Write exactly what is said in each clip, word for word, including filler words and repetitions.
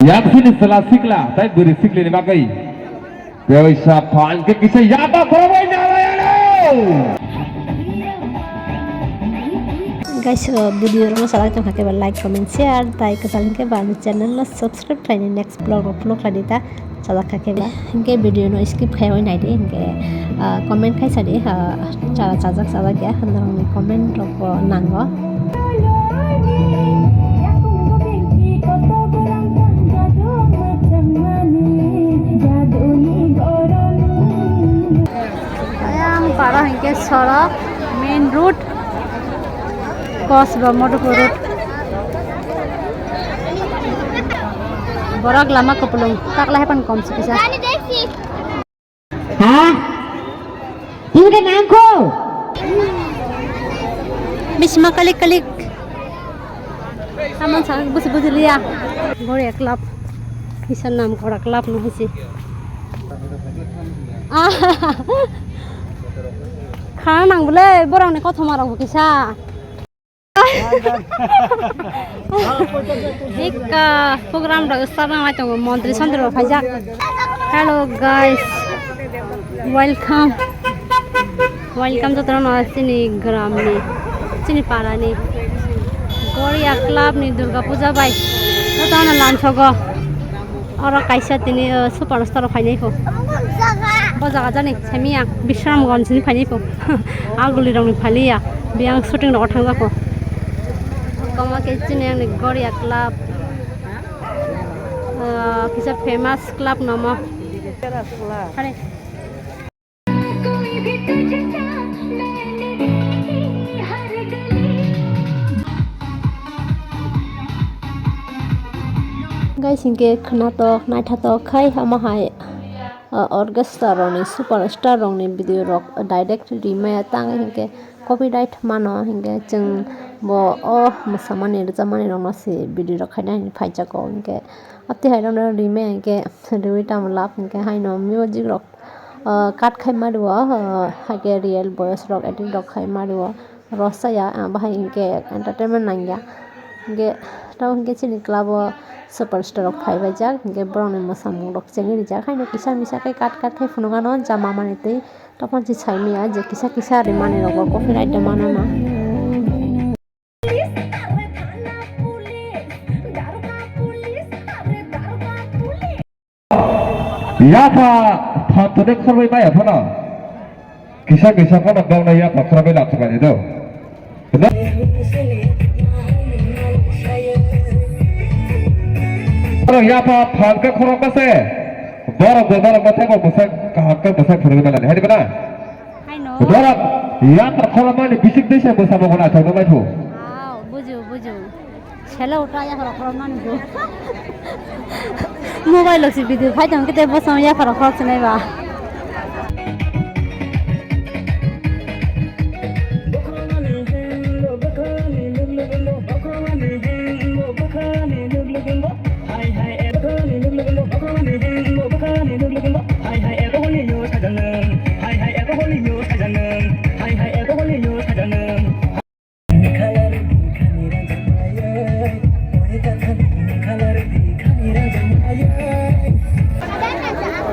Yaksini sela sikla, tai bwrwi sikli ni bagwi. Kaisa phan khe kisa yaba khorokbai nalaiyano. Guys, uh, video rok no salai tongkha khe ba like, comment, share, tai kwtal hwnkhe ba ani channel no subscribe khlaini, next vlog rok follow khlaidi ta. Chalak kha khe ba. Hinkhe video no skip khai oi nai di, hinkhe, ah, comment khai sa di, ah, chara chajak chajak ya, norokni comment rok bo nango. Ayang para hinkhe sorok main road. Kos ba Madhupur road. Borok lama kupulung, takla haipan kom si kisa. Ha? Ini kan angko. Bisma kalik kalik. Saman sa busi busi liya. Gori club. Kisa nam kora club no hisi. Ah. Khana nang bole borok ni kothoma rok kisa. Ekka program rok start nang lai tongo, montri sontri rok phaijak. Hello guys, welcome, welcome jotono chini gram ni, chini para ni Goria club ni Durga puja bai jotono lansogo. Oro kaisa tini, uh, superstar rok phainai pho. Omo jaga. Bo jaga jani semiya Bishramganj ni phainai pho. Aguli rok ni phaliya. Biyang shooting rok thang jako. Komo ke chini ang ni Goria club. Uh, kisa famous club nomo. Hare. Guys, hinkhe khwnatok naithotok khai omo hai, uh, orchestra rokni superstar rokni video rok direct rimaya tang hinkhe copyright mano hinkhe chwng bo o mwsamani rwchapmani rokno se video rok khaina hinwi phaijago hinkhe. Amtwi hai rokno rimaya hinkhe riwi tamo lab hinkhe haino music rok, ah, cut khai ma rio, ah, haikhe real boyos rok acting rok khai ma rio, rosaya, ah, bahai hinkhe entertainment nangya. Hinkhe tamo hinkhe chini club o superstar rok phaibaijak, hinkhe borokni mwsamung rok chengwi rijak, haino kisa misa khe cut cut khai phunukgano jama manwi twi tophan se saimanya je kisa kisa rimani rok bo copyright de mano na. Yapha phan tode khorbai maya phano. Kisa kisa phano bangno yapha khorbai lapsukani do. Borok yapha phan khe khorokma se. Borok bo borok bo thebo bwsak kaham khe bwsak phunugwi manani. Hai diba na? Haino. Borok yapha khorokmani bisik dei se bwsamo bo naithok nangmai phu. Wow, buju, buju. Selo uta yapha rok khorokmani bo. Mobile o si video phai tong kete bwsamo yapha rok khorok sinai ba.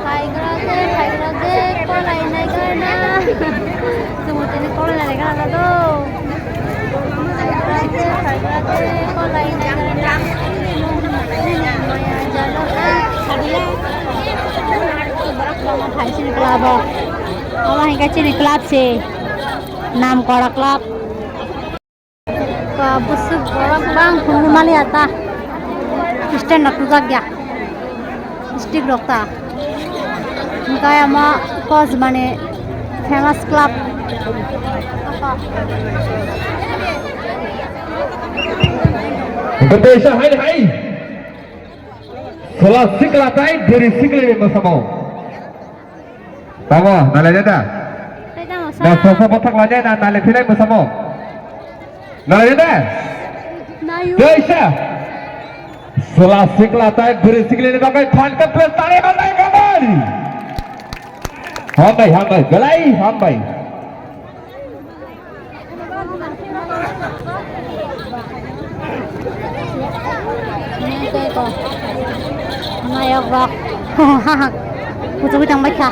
Phaigrade, phaigrade, kolai nai gana. Chwng tini kolai nai gana do. Phaigrade, phaigrade, kolai nai gana. Maya jalo. Borok bangma phai chini club o. Omo hinkhe chini club se. Namkora club. Ka bwswk borok bang phunukmani ata. Stand rok tubak ya. Stick rok ta. Hinkhe omo Kosmani famous club. Hinkhe teisa hai hai. Sela sikla tai bwrwi sikli ni mwsamo. Tamo, nalai da? Tei tamo sa. Na soso bothak lai da, na nalai thilai mwsamo. Nalai da? Nayu. Teisa. Sela sikla tai bwrwi sikli ni bagwi phan khe plus tali manai kamari. Hambai, hambai, belai hambai. Ini kayak kok. Nayok rok. Kuchugwi tang bai kha.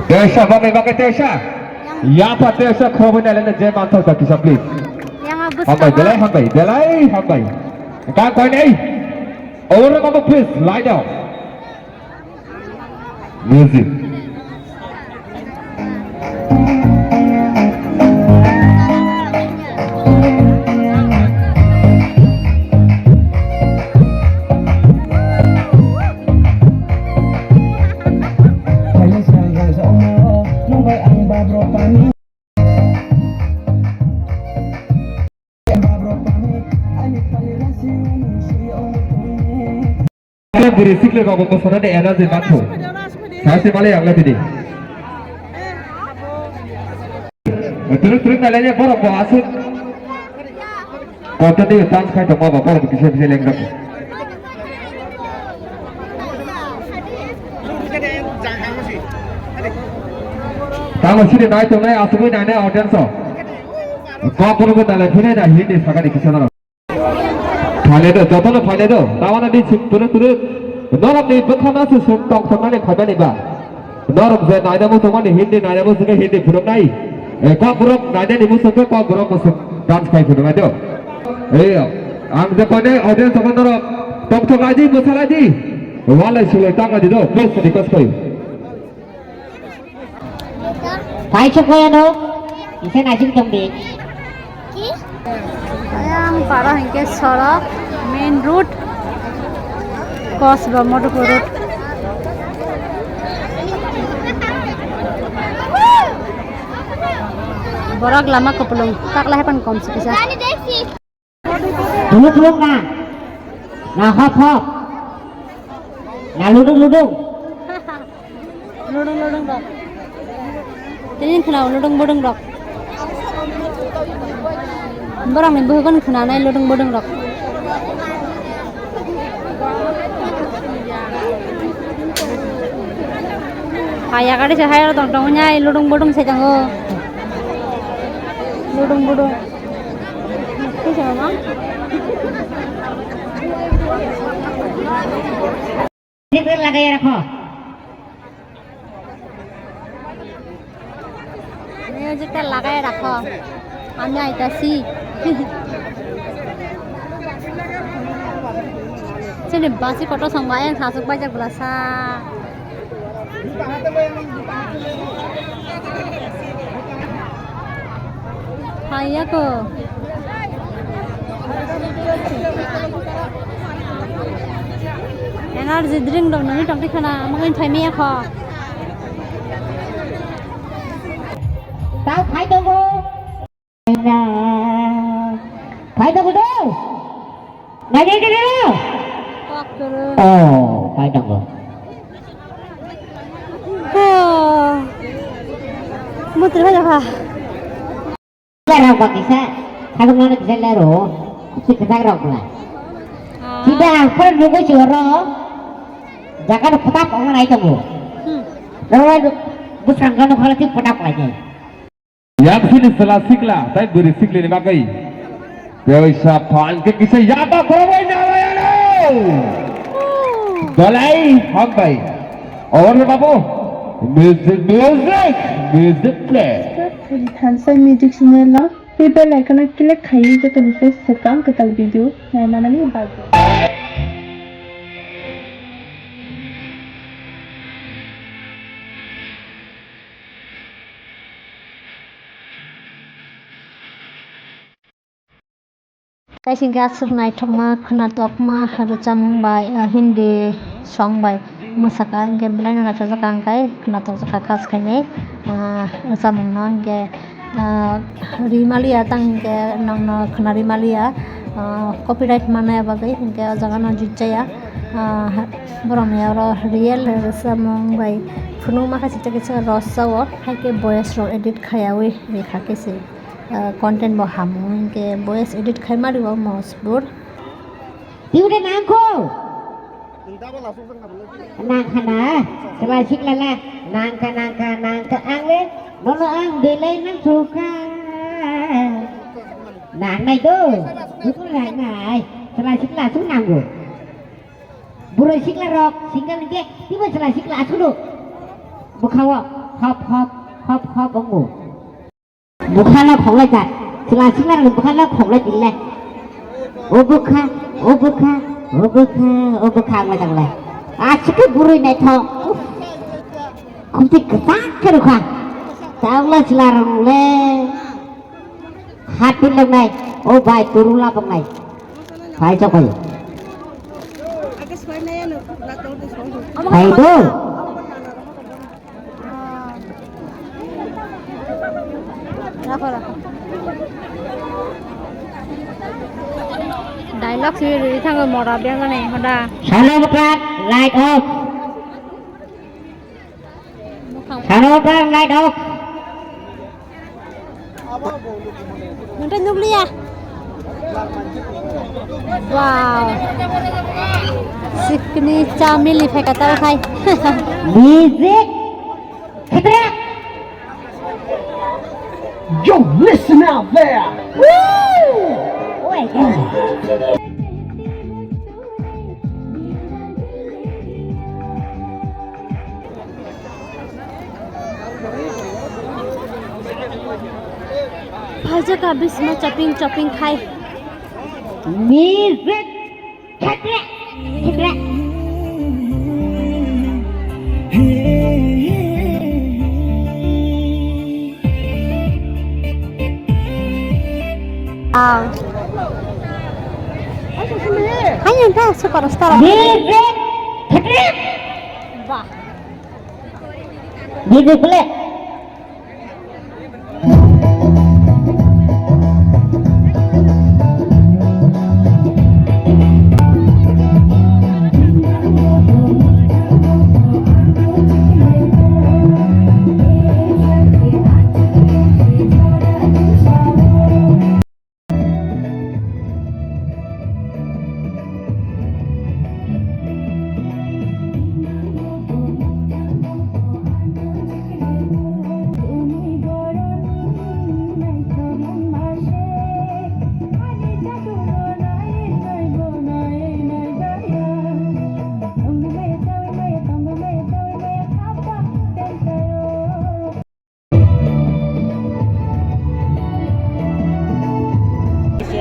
Tesa bagwi bagwi tesa. Yang Yapa tesa khobwi nailai je manthok ta kisa please. Yang Hambai, bwskang belai hambai, belai hambai. Ka koi nei. Over babu please, lie down. Music. Bwrwi sikle rok bo sana de energy matho. Sasi male yang le tini. Turuk turuk na lene borok bo asuk. Kota de dance khai tongma ba borok kisa kisa leng dok. Tamo sini nai tongnai asugwi nai nai audience o. Kok kono ko dalai phunai da hindi sakani kisa naro. Phaile do, jotono phaile do. Tawana di suk turuk turuk. Norok ni bwkha na se suk tong tong nani phaibani ba. Norok je naina mo tongmani hindi naina mo suk hindi phunuk nai. E kok borok naina ni mo suk kok borok mo suk dance khai phunuk nai do. E ang je kone audience ko norok tong tong aji mo salai di. Walai sulai tang aji do. Please request koi. Paisuk kaya no, ise naising tong di. Ayang para hingke sorok, main road, Kosba Modupur road. Borok lama kupulung, takla hepan kom si kisa. Tuluk tuluk na. Na hop hop. Na ludung ludung. Ludung ludung rok. Tini khna ludung budung rok. Borok ni buhukon khna nai ludung budung rok. Hai agari se hai rok tong tong nai ludung budung se tongo. Ludung budung. Music lagai rakho. Music ta lagai rakho. Ami aitasi. Sini basi kotor songba yang sasuk baijak belasa. Haiya ko. Energy drink dong nani tong tikhana, mungkin thai miya kho. Tau phai tongo. Phai tongo do. Nai dai dai. Oh, phai tongo. Oh. Mutri bhai kha. Rok ba kisa, sagum nang kisa lero, si kisa rok la. Sida ang pun nunggu si oro, jaga no petap orang naik tunggu. Oro busang kano khala si petap lagi. Yang sini sela sikla, tai beri sikli ni bagai. Kau isa pan ke kisa yaba korobai na layano. Balai hambai. Or babu, music, music, music play. Thansa music channel o tei bell icon o click khai joto ni se swkang kwtal video naina mani bagwi. Kaising khe aswk naithokma, khwnatokma rwchapmung bai, ah, Hindi song bai mwsakha, hwnkhe belai no naithokjak ang khai khwnatokjak kha, khas khainai, ah, rwchapmung no hwnkhe, ah, ri maliya tang hwnkhe nokno khwna ri maliya, ah, copyright manna bagwi hwnkhe o jaga no jujaya, ah, borok ni oro real rwchapmung bai phunukma khe swijak khe rwchao, hai khe voice rok edit khaiyaui rikha khe se. Ah, content bo hamo hwnkhe voice edit khai ma rio mosbur. Tiude nangkho. Nangkha na, sela sikla la, nangkha, nangkha, nangkha, ang le, nono ang belai nang sukha. Nang nai do, buku nang nai, sela sikla sung nanggo. Sikla rok, sikla ni ke, tibo chwla sikla aswk no. Bwkha o, hop, hop, hop, hop, wngo. Bwkha no khoklai ta. Chwla sikla rok bwkha no khoklai tila. O bwkha, o bwkha, o bwkha, o bwkha wnglai ta wnglai. Aswk khe bwrwi naithok. Uff. Khumti kwchak khe rwkha. Tangla chwla rok le. Hat pin lok nai. O bai, turu la bok nai. Phai chok bai. Phai do. Dialogue swi rwi thango mora biyang jani hoda. Salo bwkha, light off. Salo bwkha, light off. Nonton nukliya. Wow. Sikni chamili phai katal khai. Music. Khedra. Yo, listen out there. Woo! Oi. Phaijak a bisma chaping chaping khai. Music. Khedra. Khedra. Ah. Hai, yang tahu superstar. Bibit. Bah. Bibit boleh.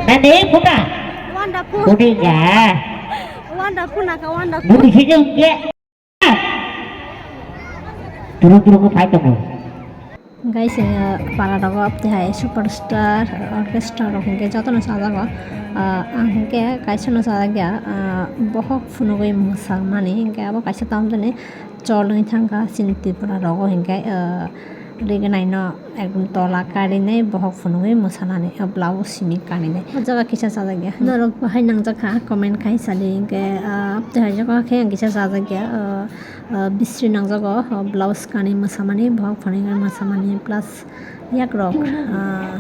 Nani puta? Wonderful. Puni ga. Wonderful naka wonderful. Budi sijung ke. Turun turun ke fight kamu. Guys, eh, para rogo abte hai superstar orchestra rok hingke jotono sajago. Ah, ang hingke kaisa no sajak ya, ah, bohok phunugui mwsa mani hingke abo kaisa tamjani chol wngwi thangkha chini Tripura rogo hingke, ah, Rignai no ekdom tola karinai bohok phunugwi mwsanani, o blouse simi karinai. O jaga kisa chajakya. Norok bahai nangjakha, comment khai sadi, hinkhe, ah, tei hai jaga khe ang kisa chajakya, ah, ah, bisri nangjago, o blouse kanwi mwsamani, bohok phunugwi mwsamani, plus yakrok, ah,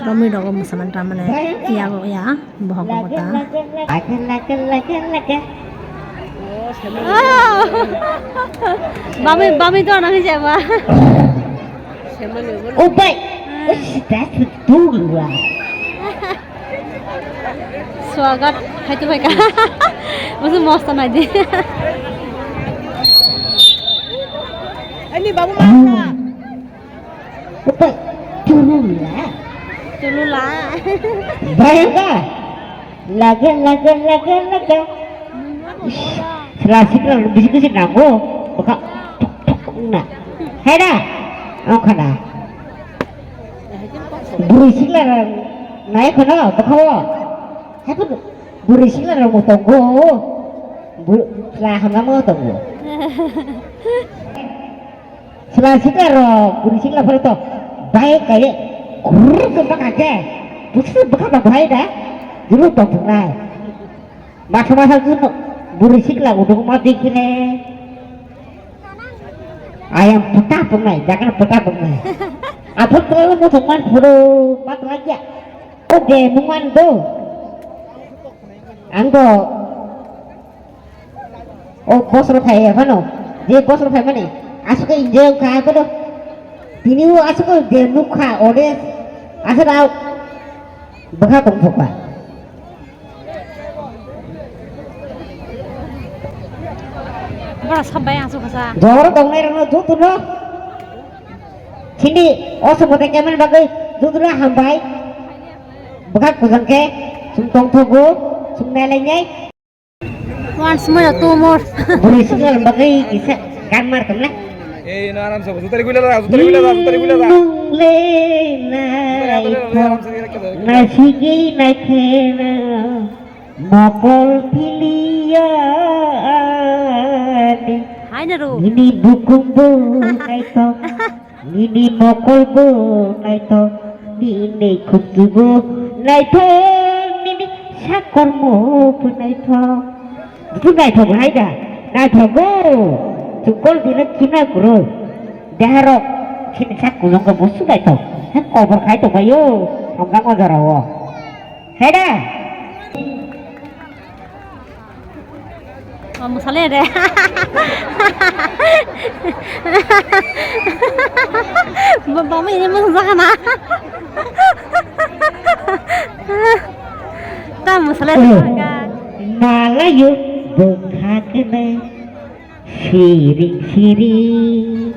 romwi rogo mwsamani, tamani yago ya. Bohok bohok ta. Oh. Bami, bami to nang siapa? Ubai. Ush, that's a dua. Swagat, hai tu baik. Musu mosta nai di. Ini babu mana? Upai, tulula. Tulula. Bayangka. Laga, laga, laga, laga. Sela sikla bisi bisi nango. Baka tuk tuk na. Hai da. Ang kana. Buri sikla nai kana baka wo. Hai pun buri sikla mo tongo. Bu la hamna mo tongo. Sela sikla rok, buri sikla phano to bai kaiye, gurur ke baka ke, busu baka ba bai da, gurur to bunai. Masa masa tu buri sikla udung ma dikine. Ayam peta bunai, jangan peta bunai. Apa kalau mau teman puru mat lagi ya? Oke, muman do. Anggo. O bosro phai ya phano, je bosro phai mani, aswk enjoy wngkha kono. Tini o aswk je nukha ode, aswk rao bwkha tongthokha. Ora sabai ang sukha sa. Jora tongnai rano duduno. Chini o sumode kemen bagwi duduno hambai. Bwkhak kujang khe sum tongthogo, sum nailainai. Once more, two more. Bwrwi sukha bagwi kisa gan mar tongna. Ei, na aram sa, jutari gula da, jutari gula da, jutari gula da. Nungle na, aram sa, aram sa, aram sa. Nasigi naikhe na. Mokol piliya ani. Hai na ro. Nini bukung bo naithok, nini mokol bo naithok, nini khukju bo naithok, nini sakormo bo naithok. Busu naithok hai da? Naithok go. Chukol dina china kuro. Deharok chini sak kulung ko busu naithok. Hai kobor khai tongbaio. Songkang o jorao. Heda. Oh, musale de. Ba, ba, ini musang sakana. Ta musale de. Malayo bukha kene. Siring siring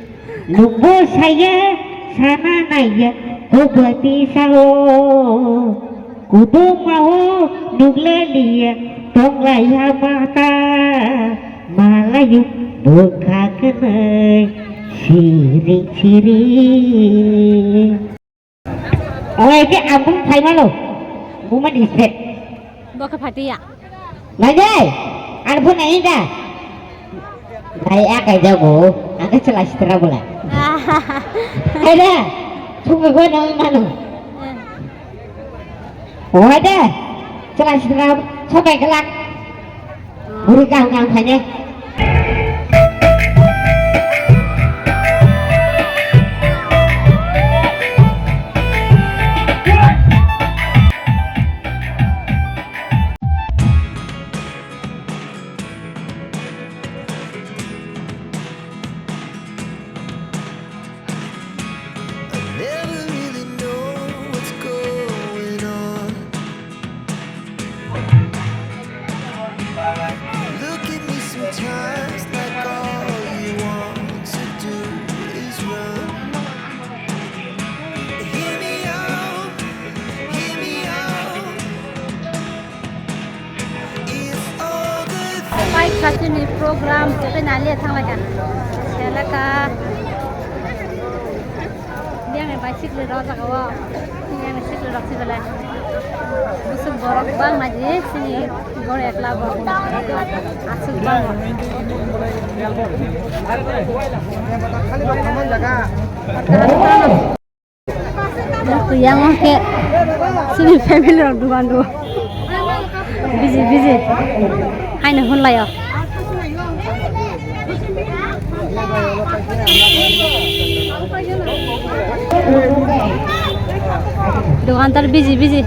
nungbo saya sana naya kobati sao kudumao nungleliya tonglaiya mata malayu bukha kene siring siring. Oe ke abung phaimalo. Buma dispe. Boke phatiya. Nai dai. Ar phone nai da. Nai akai jago. Angke chelai sitra bola. Hai da. Thung go no mano. Oe da. Chelai sitra sobai kelak. Buri kang kang phane. I never really know what's going on. Look at me sometimes like all you want to do is run. Hear me out, hear me out. If all the Pai kha chini program, tei nali thang lai kha. Selaka. Yang ni bicycle rok jaga o. Yang ni cycle rok si belai. Busuk borok bang ma ji sini gor ekla borok. Asuk bang. Yang ke sini family rok dugan do. Busy, busy. Hai na hon layo. Dukan tar busy, busy.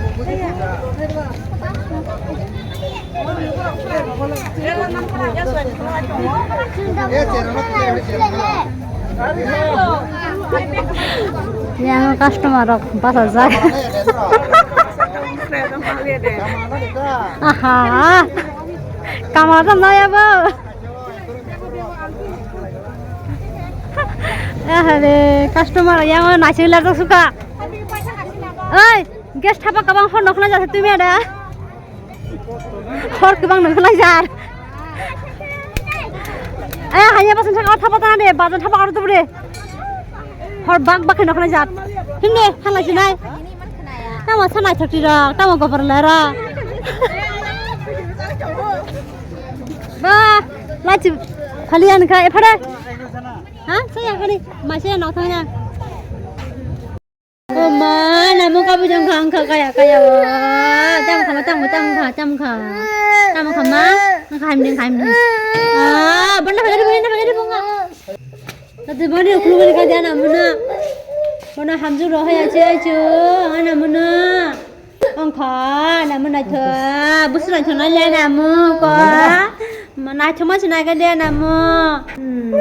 Yang customer rok basa jak. Aha. Kamar jam naya bo. Ahare, customer yang naising lar suka. Oi, guest thapa kabang hor nokna jasa tumi ada. Hor kwbang no khlai jar. Eh, hanya basan thang thapa tana de, bajan thapa karo tubure. Hor bak bak no khlai jar. Himne halai sinai. Tamo sanai thoti rok, tamo gopor lero. Ba, lachi khali an kha ephara. Ha, saya khali, ma saya no thanya. O ma, namo kabu jang kha, ang kha, kaya, kaya, o. Tam kha, tam kha, tam kha, tam kha. Tam kha, ma. Ang kha, hamding, hamding. Ah, banda, banda, banda, banda, banda. Tadi bani, uklu bani, kaya, na, muna. Muna, hamju, roh, ya, cia, cia. Ana, muna. Ang kha, na, muna, tha. Busra, tha, na, le, na, mu, ko. Ma, na, tha, ma, sina, ka, de, na, mu. Hmm.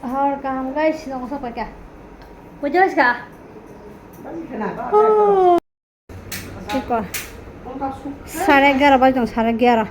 Hor kaham guys, noksa paikha. Puja ka? Siko. Sare egaroh baji tong, sare egaroh.